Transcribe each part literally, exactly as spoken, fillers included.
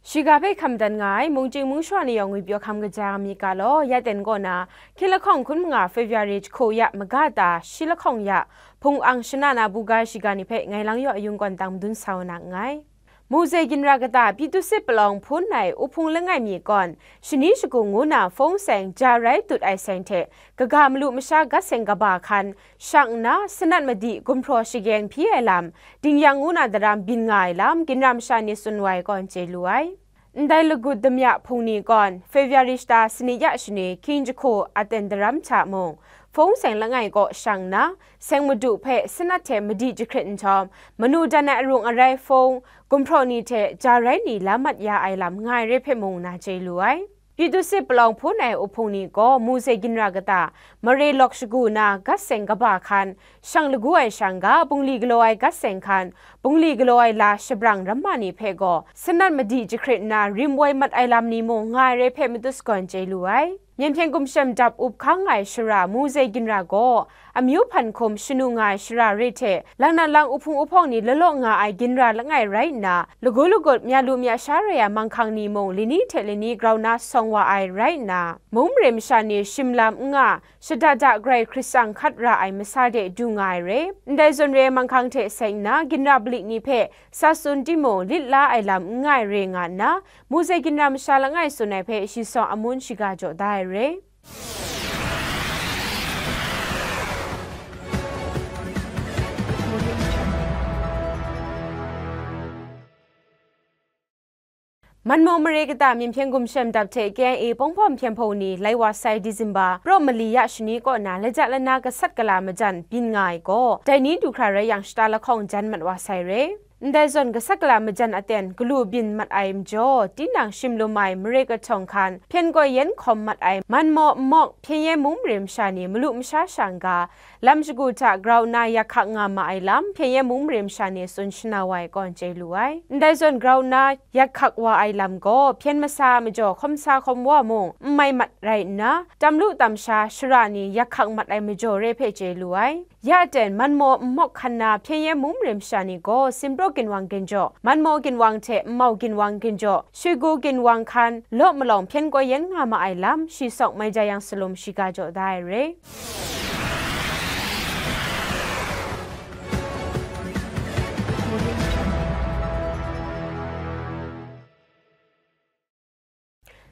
Shiga hpe hkam dan nga ai mungchying mungshawa ni yawng ngwipyaw hkam kaja nga myit ga law, ya ten kaw na, hkying lahkawng hkun manga February jahku ya maga ta, shi lahkawng ya, hpung ang shana na buga shiga ni hpe ngai lang yaw ayung kawn tang madun sa wa na nngai. Muzei ginra kata Pyitusit palawng hpun ai uhpung langai mi gawn, shani shagu ngu na fawng seng ja rai tut ai seng hte, kaga malu masha gat seng kaba hkan, shang nna, sanat madi gumhpraw shageng hpyi ai lam, dingyang ngu na daram byin nga ai lam, ginra masha ni tsun wa ai kawn chye lu ai. Ndai lagut damya hpung ni gawn, February shata sanit ya shani hkying jahku aten daram hta mung, fawng seng langai kaw shang nna, seng madu hpe sanat hte madi jahkrit nhtawm, manu dan ai arung arai fawng, gumhpraw ni hte ja rai ni la mat ya ai lam nga ai re hpe mung na chye lu ai. Pyitusit palawng hpun ai uhpung ni gaw muzei ginra kata, mare lawk shagu na gat seng kaba hkan, shang lagu ai shang ga, bungli galaw ai gat seng hkan, bungli galaw ai la shabrang ramma ni hpe gaw, sanat madi jahkrit nna rim woi mat ai lam ni mung nga ai re hpe matut sagawn chye lu ai. Myen hpyen gumshem dap up hkang ai shara muzei ginra gaw, amyu hpan hkum shanu nga ai shara re hte, lang nat lang uhpung uhpawng ni lalaw nga ai ginra langai rai nna, lagu lagut mya lu mya sha rai ai manghkang ni mung lani hte lani grau na sawng wa ai rai nna, mung mare masha ni shim lam n nga, shada da grai hkrit tsang hkat ra ai masa de du nga ai re. Ndai zawn re ai manghkang hte seng nna, ginra malik ni hpe sa tsun timung, lit la ai lam n nga ai re nga nna, muzei ginra masha langai tsun ai hpe shi sawng amun shiga jaw da ai re. Manmaw mare kata Myen hpyen gumshem dap hte K I A Pawng Hpawm Hpyen Hpung ni lai wa sai December, raw mali ya shani kaw na laja lana gasat gala majan byin nga ai gaw, dai ni du hkra rai yang shata lahkawng jan mat wa sai re. Ndai zawn gasat gala majan aten galu byin mat ai majaw, tinang shim lum ai mare kahtawng hkan, hpyen koi yen hkawm mat ai manmaw nmawk hpyen yen mung mare masha ni malu masha shang ga, lam shagu hta grau nna yak hkak nga ma ai lam, hpyen yen mung mare masha ni tsun shana wa ai kawn chye lu ai. Ndai zawn grau nna yak hkak wa ai lam gaw, hpyen masa a majaw hkawm sa hkawm wa mung n mai mat rai nna, tam lu tam sha shara ni yak hkak mat ai majaw re hpe chye lu ai. Ya ten, manmaw nmawk hkan na hpyen yen mung mare masha ni gaw, Simpraw ginwang ginjaw, manmaw ginwang hte nmau ginwang ginjaw, shwigu ginwang hkan, law malawng hpyen koi yen nga ma ai lam, shi sawng mai ja yang salum shiga jaw da ai re.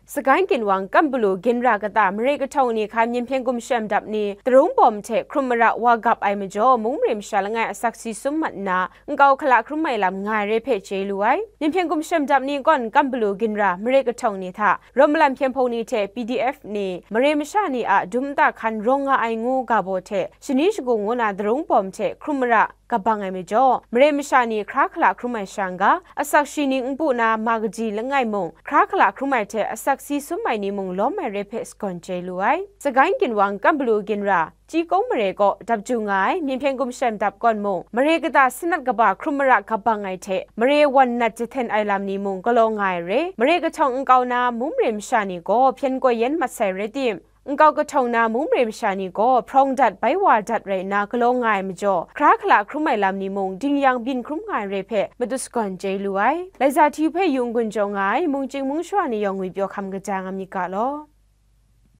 Sagan ginwang Kambalu ginra kata mare kahtawng ni hkan Myen hpyen gumshem dap ni, tarung bawm hte hkrum mara wa gap ai majaw, mung mare masha langai asak si sum mat nna, nkau hkala hkrum ai lam nga ai re hpe chye lu ai. Myen hpyen gumshem dap ni gawn Kambalu ginra mare kahtawng ni hta, rawt malam hpyen hpung ni hte P D F ni, mare masha ni a dum nta hkan rawng nga ai ngu ga baw hte, shani shagu ngu na tarung bawm hte hkrum mara, kabang ai majaw, mare masha ni hkra hkala hkrum ai shang ga, asak shi ning npu na ma kaji langai mung, hkra hkala hkrum ai hte asak si sum ai ni mung lawm ai re hpe sagawn chye lu ai. Sagan ginwang Kambalu ginra, Chyeikong mare kaw dap ju nga ai, Myen hpyen gumshem dap gawn mung, mare kata sanat kaba hkrum mara kabang ai hte, mare wan nat jahten ai lam ni mung galaw nga ai re, mare kahtawng nkau na mung mare masha ni gaw hpyen koi yen mat sai rai tim, nkau kahtawng na mung mare masha ni gaw hprawng dat bai wa dat rai nna galaw nga ai majaw, hkra hkala hkrum ai lam ni mung dingyang byin hkrum nga ai re hpe matu sagawn chye lu ai. Laiza hti hpe yung gun jaw nga ai mungchying mungshawa ni yawng ngwipyaw hkam kaja nga myit ga law.